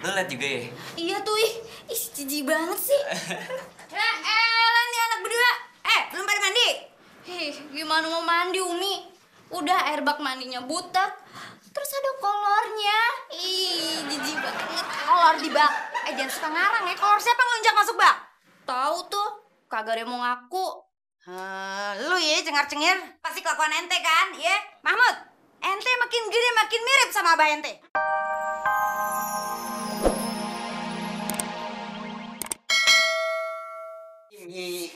Lo liat juga ya? Iya tuh, ih jijik banget sih. Ya elah nih anak berdua. Belum pada mandi? Gimana mau mandi, Umi? Udah air bak mandinya butek. Terus ada kolornya. Ih, jijik banget. Kolor di bak. Jangan suka ngarang ya. Kolor siapa ngelunjak masuk bak? Tahu tuh, kagak ada yang mau ngaku. Lu ya cengar-cengir. Pasti kelakuan ente kan, ya? Mahmud, ente makin gede makin mirip sama abah ente. Ini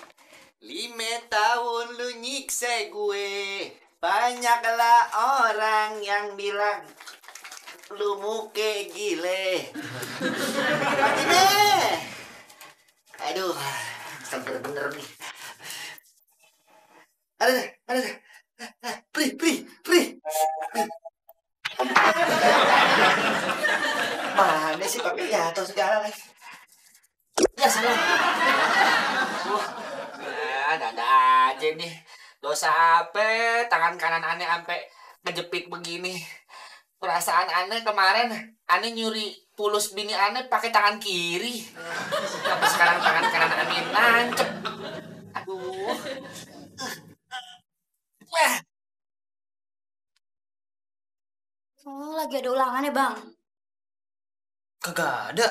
5 tahun lu nyiksa gue. Banyaklah orang yang bilang lu muke gile. Fatime. Aduh, seger bener nih. Ada. Pri. Mana sih pakai jatuh segala lagi? Ya salah. Ada aja nih. Dosa apa? Tangan kanan aneh sampai kejepit begini. Perasaan aneh kemarin aneh nyuri pulus bini aneh pakai tangan kiri. Tapi sekarang tangan kanan aneh nancep. Aduh. Oh, lagi ada ulangan ya, Bang? Kagak ada.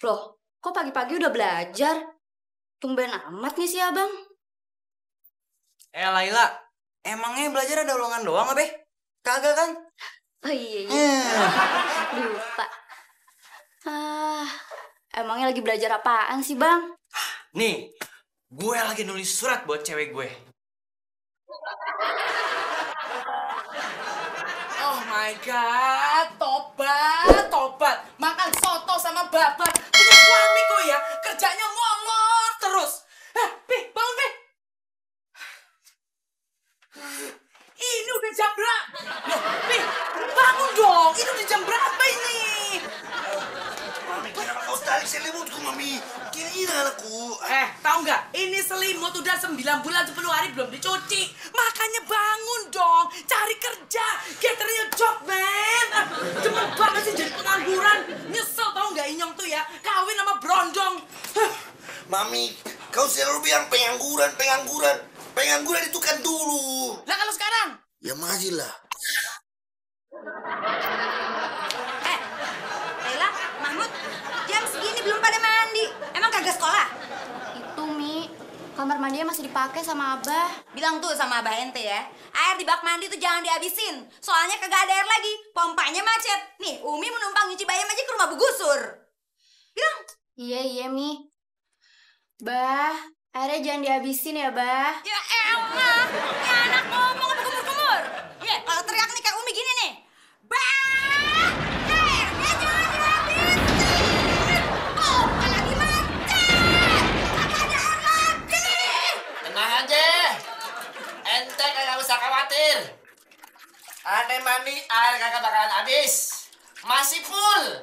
Loh, kok pagi-pagi udah belajar? Tumben amat nih si Abang. Laila, emangnya belajar ada ulangan doang apa? Kagak kan? Oh iya. Lupa. Emangnya lagi belajar apaan sih, Bang? Nih, gue lagi nulis surat buat cewek gue. Oh my god, tobat. Makan soto sama babat. Punya suami kok ya, kerjanya molor terus. Pi, bangun, Pi. Ini udah jam berapa? Loh, Pi, bangun dong. Ini udah jam berapa ini? Mami, kenapa kau tarik selimutku, Mami? Kira anakku. Tahu nggak? Ini selimut udah 9 bulan 10 hari belum dicuci. Makanya bangun dong, cari kerja, get a real job, man. Demen banget sih jadi pengangguran. Nyesel tahu nggak Inyong tuh ya, kawin sama brondong. Mami, kau selalu bilang pengangguran. Pengangguran itu kan dulu. Lah kalau sekarang? Ya masih lah. Laila, Mahmud, jam segini belum pada mandi. Emang kagak sekolah? Itu, Mi. Kamar mandinya masih dipakai sama Abah. Bilang tuh sama Abah ente ya. Air di bak mandi tuh jangan dihabisin. Soalnya kagak ada air lagi. Pompanya macet. Nih, Umi menumpang nyuci bayam aja ke rumah Bu Gusur. Bilang. Iya, Mi. Bah, airnya jangan dihabisin ya, Bah. Ya elah, ini anak ngomong apa kumur-kumur? Ya, kalau teriak nih kayak Umi gini nih. Bah, airnya jangan dihabisin. Oh, lagi macet. Kagak ada air lagi. Tenang aja. Ente kagak usah khawatir. Aneh mandi, air kagak bakalan habis. Masih full.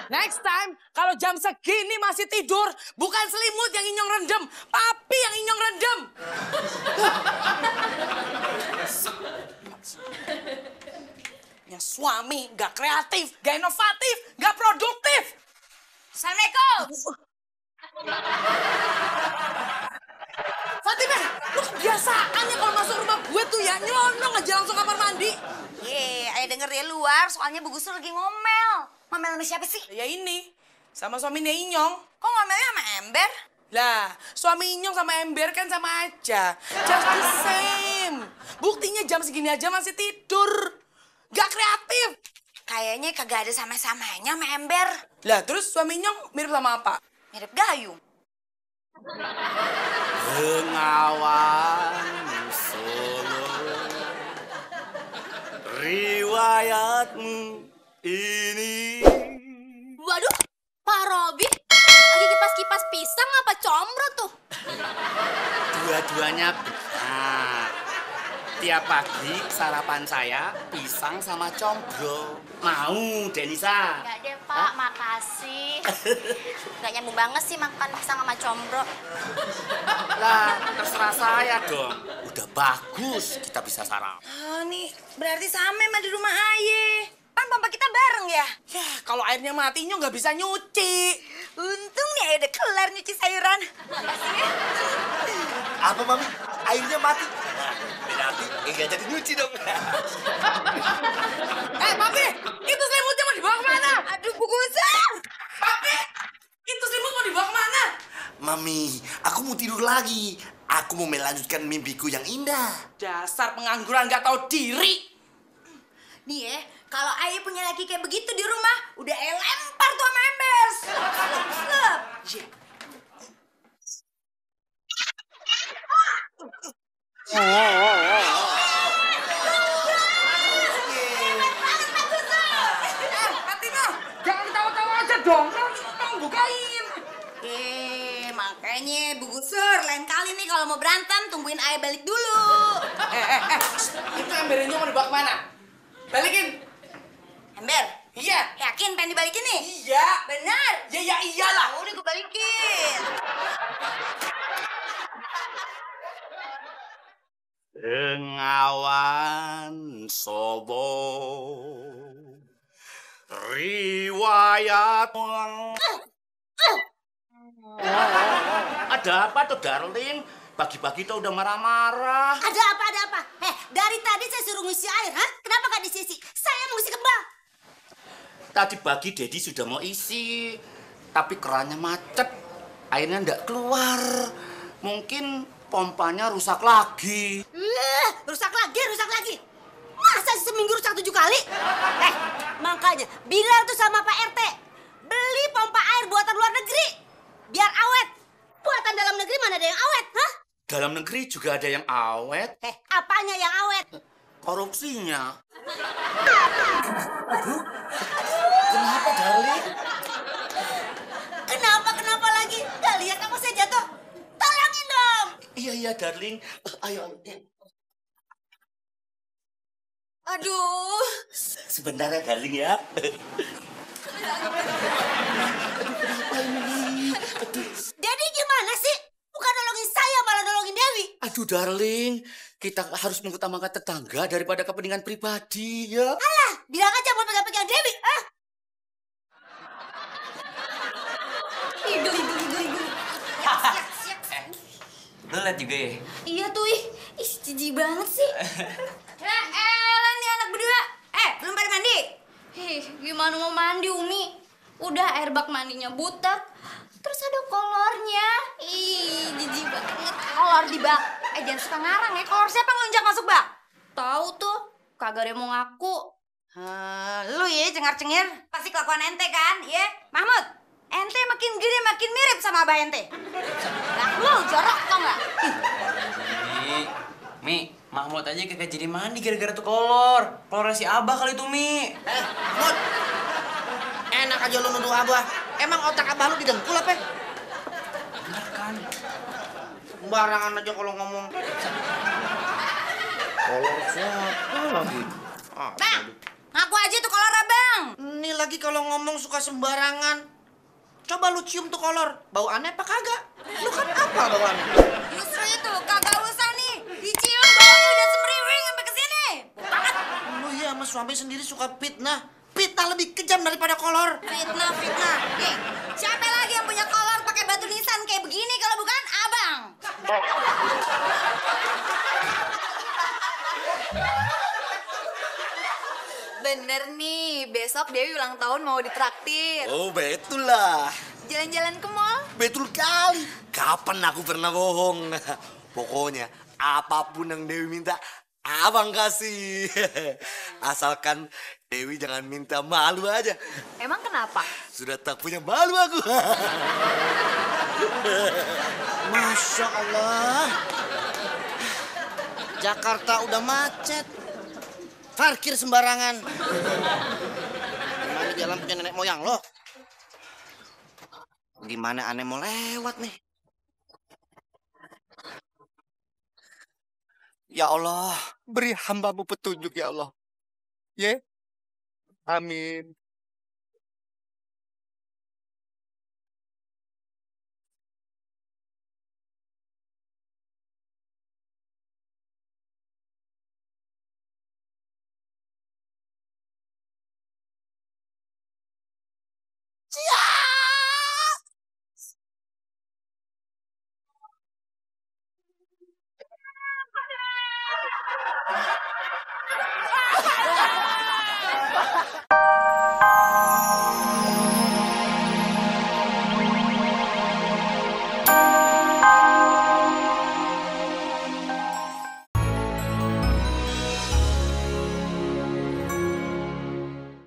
Next time, kalau jam segini masih tidur, bukan selimut yang Inyong rendem, papi yang Inyong rendem. Ya suami, gak kreatif, gak inovatif, gak produktif. Assalamualaikum. Fatimah, lu kebiasaannya kalau masuk rumah gue tuh ya nyelonong aja langsung kamar mandi. Ayah denger dia luar, soalnya Bu Gusur lagi ngomel. Ngomel sama siapa sih? Ya ini, sama suaminya Inyong. Kok ngomelnya sama Ember? Lah, suami Inyong sama Ember kan sama aja. Just the same. Buktinya jam segini aja masih tidur. Gak kreatif. Kayaknya kagak ada sama-samanya sama Ember. Lah, terus suami Inyong mirip sama apa? Mirip Gayung. Bengawan Solo, riwayatmu ini. Waduh, Pak Robi lagi kipas-kipas pisang apa combro tuh? Dua-duanya benar. Tiap pagi sarapan saya pisang sama combro. Mau, Denisa? Enggak deh, Pak. Makasih. Nggak nyambung banget sih makan pisang sama combro. Lah, terserah saya dong. Udah bagus kita bisa sarapan. Oh, nih berarti sama di rumah Aye. pompa kita bareng ya? Ya, kalau airnya mati Nyo nggak bisa nyuci. Untung nih udah kelar nyuci sayuran. Apa, Mami? Airnya mati? Nah, berarti nggak jadi nyuci dong. Papi, itu selimutnya mau dibawa kemana? Aduh, buku besar. Papi, itu selimut mau dibawa kemana? Mami, aku mau tidur lagi. Aku mau melanjutkan mimpiku yang indah. Dasar pengangguran nggak tahu diri. Nih ya, kalau ayah punya laki kayak begitu di rumah, udah ayah lempar tuh sama ember. Slep. Fatima, jangan ketawa-tawa aja dong. Tolong bukain. Makanya Bu Gusur, lain kali nih kalau mau berantem, tungguin ayah balik dulu. Itu embernya mau dibawa kemana? Balikin. Ember, Iya. yakin pengen dibalikin nih? Iya. Benar. Ya iyalah. Udah gue balikin. Bengawan Sobo riwayat. Ada apa tuh, darling? Pagi-pagi tuh udah marah-marah. Ada apa, ada apa? Dari tadi saya suruh ngisi air, ha? Kenapa nggak disisi? Saya mau ngisi kembang. Tadi pagi Dedi sudah mau isi, tapi kerannya macet. Airnya ndak keluar. Mungkin pompanya rusak lagi. Rusak lagi, rusak lagi. Masa sih seminggu rusak 7 kali? Makanya bilang tuh sama Pak RT, beli pompa air buatan luar negeri, biar awet. Buatan dalam negeri mana ada yang awet, hah? Dalam negeri juga ada yang awet. Apanya yang awet? Korupsinya. Kenapa, darling? Kenapa lagi? Gak lihat apa saya jatuh? Tolongin dong. Iya, darling. Ayo. Aduh. Sebentar ya, darling ya. Jadi gimana sih? Bukan nolongin saya, malah nolongin Dewi. Aduh, darling. Kita harus mengutamakan tetangga daripada kepentingan pribadi, ya. Alah, bilang aja mau pegang-pegang Dewi, ah. Geli. Lu liat juga ya? Iya tuh, ih jijik banget sih. Ya elah nih anak berdua. Belum pada mandi? Gimana mau mandi, Umi? Udah air bak mandinya butek. Terus ada kolornya. Ih, jijik banget. Kolor di bak. Jangan suka ngarang ya. Kolor siapa ngelunjak masuk bak? Tahu tuh, kagak ada yang mau ngaku. Lu ya cengar-cengir. Pasti kelakuan ente kan, ya? Mahmud, ente makin gede makin mirip sama abah ente. Lah lu jorok tau nggak? Mi, Mahmud aja kagak jadi mandi gara-gara tuh kolor. Kolornya si Abah kali tuh, Mi. Mut, enak aja lu nuduh Abah. Emang otak Abah lu didengkul apa? Bener kan? Sembarangan aja kalau ngomong. Kolor siapa lagi? Bang, ngaku aja tuh kolor abang. Ini lagi kalau ngomong suka sembarangan. Coba lu cium tuh kolor. Bau aneh apa kagak? Lu kan apa bauannya? Justru itu kagak usah nih. Dicium baunya udah semriwing sampai ke sini. Banget. Lu ya sama suami sendiri suka fitnah. Fitnah lebih kejam daripada kolor. Fitnah. Nih, siapa lagi yang punya kolor pakai batu nisan kayak begini kalau bukan abang? Bener nih, besok Dewi ulang tahun mau ditraktir. Oh, betul lah. Jalan-jalan ke mall. Betul kali. Kapan aku pernah bohong? Pokoknya apapun yang Dewi minta, abang kasih. Asalkan Dewi jangan minta malu aja. Emang kenapa? Sudah tak punya malu aku. Masya Allah. Jakarta udah macet. Parkir sembarangan. Gimana jalan punya nenek moyang lo? Gimana aneh mau lewat nih? Ya Allah, beri hambamu petunjuk ya Allah. Ye? Amin.